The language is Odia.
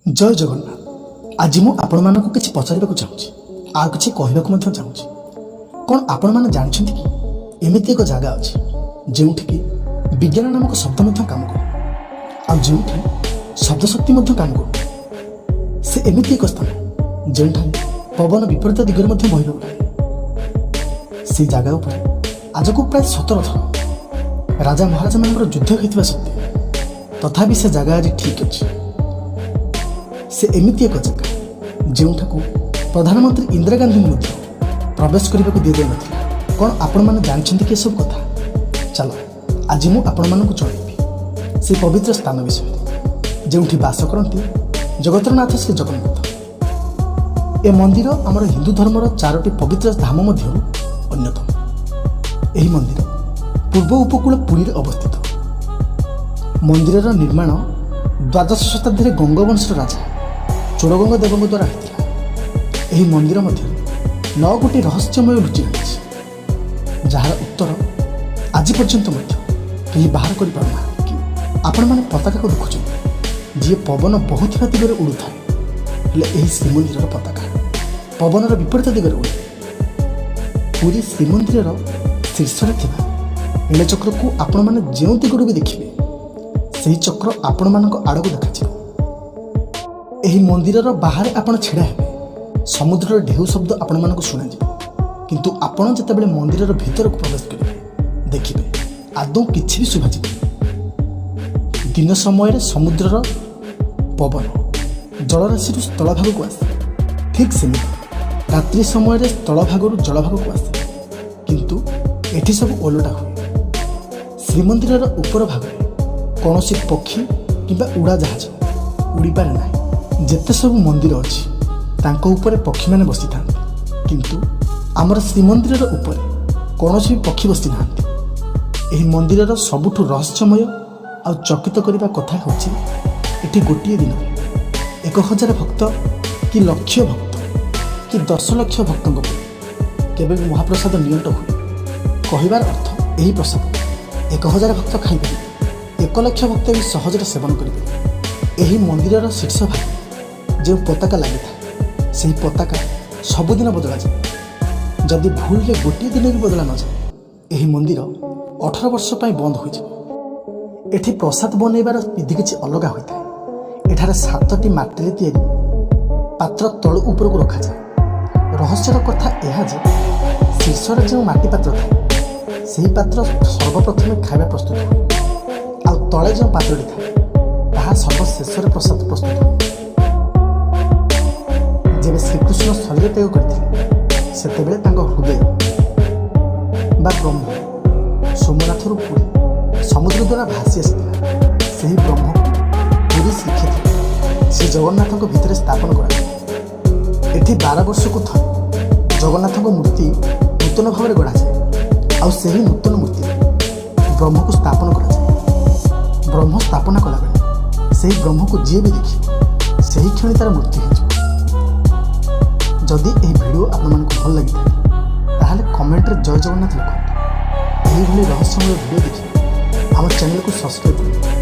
ଜୟ ଜଗନ୍ନାଥ। ଆଜି ମୁଁ ଆପଣମାନଙ୍କୁ କିଛି ପଚାରିବାକୁ ଚାହୁଁଛି ଆଉ କିଛି କହିବାକୁ ମଧ୍ୟ ଚାହୁଁଛି। କ'ଣ ଆପଣମାନେ ଜାଣିଛନ୍ତି କି ଏମିତି ଏକ ଜାଗା ଅଛି, ଯେଉଁଠିକି ବିଜ୍ଞାନ ନାମକ ଶବ୍ଦ ମଧ୍ୟ କାମ କରେ ଆଉ ଯେଉଁଠି ଶବ୍ଦ ଶକ୍ତି ମଧ୍ୟ କାମ କରେ? ସେ ଏମିତି ଏକ ସ୍ଥାନ, ଯେଉଁଠାରେ ପବନ ବିପରୀତ ଦିଗରେ ମଧ୍ୟ ବହିବାକୁ ଲାଗେ। ସେଇ ଜାଗା ଉପରେ ଆଜକୁ ପ୍ରାୟ 17 ଥର ରାଜା ମହାରାଜାମାନଙ୍କର ଯୁଦ୍ଧ ହୋଇଥିବା ସତ୍ତ୍ୱେ ତଥାପି ସେ ଜାଗା ଆଜି ଠିକ୍ ଅଛି। ସେ ଏମିତି ଏକ ଜାଗା, ଯେଉଁଠାକୁ ପ୍ରଧାନମନ୍ତ୍ରୀ ଇନ୍ଦିରା ଗାନ୍ଧୀଙ୍କୁ ମଧ୍ୟ ପ୍ରବେଶ କରିବାକୁ ଦିଆଯାଇନଥିଲା। କ'ଣ ଆପଣମାନେ ଜାଣିଛନ୍ତି କି ଏସବୁ କଥା? ଚାଲ, ଆଜି ମୁଁ ଆପଣମାନଙ୍କୁ ଜଣାଇବି ସେ ପବିତ୍ର ସ୍ଥାନ ବିଷୟରେ, ଯେଉଁଠି ବାସ କରନ୍ତି ଜଗତରନାଥ ଶ୍ରୀ ଜଗନ୍ନାଥ। ଏ ମନ୍ଦିର ଆମର ହିନ୍ଦୁ ଧର୍ମର ଚାରୋଟି ପବିତ୍ର ଧାମ ମଧ୍ୟରୁ ଅନ୍ୟତମ। ଏହି ମନ୍ଦିର ପୂର୍ବ ଉପକୂଳ ପୁରୀରେ ଅବସ୍ଥିତ। ମନ୍ଦିରର ନିର୍ମାଣ ଦ୍ୱାଦଶ ଶତାବ୍ଦୀରେ ଗଙ୍ଗବଂଶର ରାଜା ଚୋଡ଼ଗଙ୍ଗ ଦେବଙ୍କ ଦ୍ୱାରା ହୋଇଥିଲା। ଏହି ମନ୍ଦିର ମଧ୍ୟରେ ନଅ ଗୋଟି ରହସ୍ୟମୟ ଲୁଚି ରହିଛି, ଯାହାର ଉତ୍ତର ଆଜି ପର୍ଯ୍ୟନ୍ତ ମଧ୍ୟ କେହି ବାହାର କରିପାରୁନାହାନ୍ତି। କି ଆପଣମାନେ ପତାକାକୁ ଦେଖୁଛନ୍ତି, ଯିଏ ପବନ ବହୁଥିବା ଦିଗରେ ଉଡ଼ୁଥାଏ। ହେଲେ ଏହି ଶ୍ରୀମନ୍ଦିରର ପତାକା ପବନର ବିପରୀତ ଦିଗରେ ଉଡ଼େ। ପୁରୀ ଶ୍ରୀମନ୍ଦିରର ଶୀର୍ଷରେ ଥିବା ନୀଳଚକ୍ରକୁ ଆପଣମାନେ ଯେଉଁ ଦିଗରୁ ବି ଦେଖିବେ, ସେହି ଚକ୍ର ଆପଣମାନଙ୍କ ଆଡ଼କୁ ଦେଖାଯିବ। ଏହି ମନ୍ଦିରର ବାହାରେ ଆପଣ ଛିଡ଼ା ହେବେ, ସମୁଦ୍ରର ଢେଉ ଶବ୍ଦ ଆପଣମାନଙ୍କୁ ଶୁଣାଯିବ। କିନ୍ତୁ ଆପଣ ଯେତେବେଳେ ମନ୍ଦିରର ଭିତରକୁ ପ୍ରବେଶ କରିବେ, ଦେଖିବେ ଆଦୌ କିଛି ବି ଶୁଭାଯିବ। ଦିନ ସମୟରେ ସମୁଦ୍ରର ପବନ ଜଳରାଶିରୁ ସ୍ଥଳଭାଗକୁ ଆସେ, ଠିକ୍ ସେମିତି ରାତ୍ରି ସମୟରେ ସ୍ଥଳଭାଗରୁ ଜଳଭାଗକୁ ଆସେ। କିନ୍ତୁ ଏଠି ସବୁ ଓଲଟା ହୁଏ। ଶ୍ରୀମନ୍ଦିରର ଉପର ଭାଗରେ କୌଣସି ପକ୍ଷୀ କିମ୍ବା ଉଡ଼ାଜାହାଜ ଉଡ଼ିପାରେ ନାହିଁ। ଯେତେ ସବୁ ମନ୍ଦିର ଅଛି, ତାଙ୍କ ଉପରେ ପକ୍ଷୀମାନେ ବସିଥାନ୍ତି। କିନ୍ତୁ ଆମର ଶ୍ରୀମନ୍ଦିରର ଉପରେ କୌଣସି ବି ପକ୍ଷୀ ବସିନାହାନ୍ତି। ଏହି ମନ୍ଦିରର ସବୁଠୁ ରହସ୍ୟମୟ ଆଉ ଚକିତ କରିବା କଥା ହେଉଛି, ଏଠି ଗୋଟିଏ ଦିନରେ 1000 ଭକ୍ତ କି ଲକ୍ଷ ଭକ୍ତ କି 10 ଲକ୍ଷ ଭକ୍ତଙ୍କ ପାଇଁ କେବେ ବି ମହାପ୍ରସାଦ ନିଅଣ୍ଟ ହୁଏ। କହିବାର ଅର୍ଥ, ଏହି ପ୍ରସାଦ 1000 ଭକ୍ତ ଖାଇପାରିବେ, 1 ଲକ୍ଷ ଭକ୍ତ ବି ସହଜରେ ସେବନ କରିପାରିବେ। ଏହି ମନ୍ଦିରର ଶୀର୍ଷ ଭାଗ ଯେଉଁ ପତାକା ଲାଗିଥାଏ, ସେହି ପତାକା ସବୁଦିନ ବଦଳାଯାଏ। ଯଦି ଭୁଲରେ ଗୋଟିଏ ଦିନ ବି ବଦଳା ନଯାଏ, ଏହି ମନ୍ଦିର 18 ବର୍ଷ ପାଇଁ ବନ୍ଦ ହୋଇଯିବ। ଏଠି ପ୍ରସାଦ ବନେଇବାର ବିଧି କିଛି ଅଲଗା ହୋଇଥାଏ। ଏଠାରେ ସାତଟି ମାଟିରେ ତିଆରି ପାତ୍ର ତଳୁ ଉପରକୁ ରଖାଯାଏ। ରହସ୍ୟର କଥା ଏହା ଯେ ଶୀର୍ଷରେ ଯେଉଁ ମାଟି ପାତ୍ର ଥାଏ, ସେହି ପାତ୍ର ସର୍ବପ୍ରଥମେ ଖାଇବା ପ୍ରସ୍ତୁତ ହୁଏ ଆଉ ତଳେ ଯେଉଁ ପାତ୍ରଟି ଥାଏ, ତାହା ସର୍ବଶେଷରେ ପ୍ରସାଦ ପ୍ରସ୍ତୁତ ହୁଏ। ଯେବେ ଶ୍ରୀକୃଷ୍ଣ ଶରୀର ତ୍ୟାଗ କରିଥିଲେ, ସେତେବେଳେ ତାଙ୍କ ହୃଦୟ ବା ବ୍ରହ୍ମ ସୋମନାଥରୁ ପୁରୀ ସମୁଦ୍ର ଦ୍ୱାରା ଭାସି ଆସିଥିଲା। ସେହି ବ୍ରହ୍ମକୁ ପୁରୀ ଶ୍ରୀକ୍ଷେତ୍ର ଶ୍ରୀ ଜଗନ୍ନାଥଙ୍କ ଭିତରେ ସ୍ଥାପନ କରାଯାଏ। ଏଠି 12 ବର୍ଷକୁ ଥରେ ଜଗନ୍ନାଥଙ୍କ ମୂର୍ତ୍ତି ନୂତନ ଭାବରେ ଗଢ଼ାଯାଏ ଆଉ ସେହି ନୂତନ ମୂର୍ତ୍ତିରେ ବ୍ରହ୍ମକୁ ସ୍ଥାପନ କରାଯାଏ। ବ୍ରହ୍ମ ସ୍ଥାପନା କଲାବେଳେ ସେହି ବ୍ରହ୍ମକୁ ଯିଏ ବି ଦେଖିବ, ସେହି କ୍ଷଣି ତାର ମୃତ୍ୟୁ ହେଇଯିବ। ଯଦି ଏହି ଭିଡ଼ିଓ ଆପଣମାନଙ୍କୁ ଭଲ ଲାଗିଥାଏ, ତାହେଲେ କମେଣ୍ଟରେ ଜୟ ଜଗନ୍ନାଥ ଲେଖନ୍ତୁ। ଏହିଭଳି ରହସ୍ୟମୟ ଭିଡ଼ିଓ ଦେଖି ଆମ ଚ୍ୟାନେଲକୁ ସବସ୍କ୍ରାଇବ୍ କରନ୍ତୁ।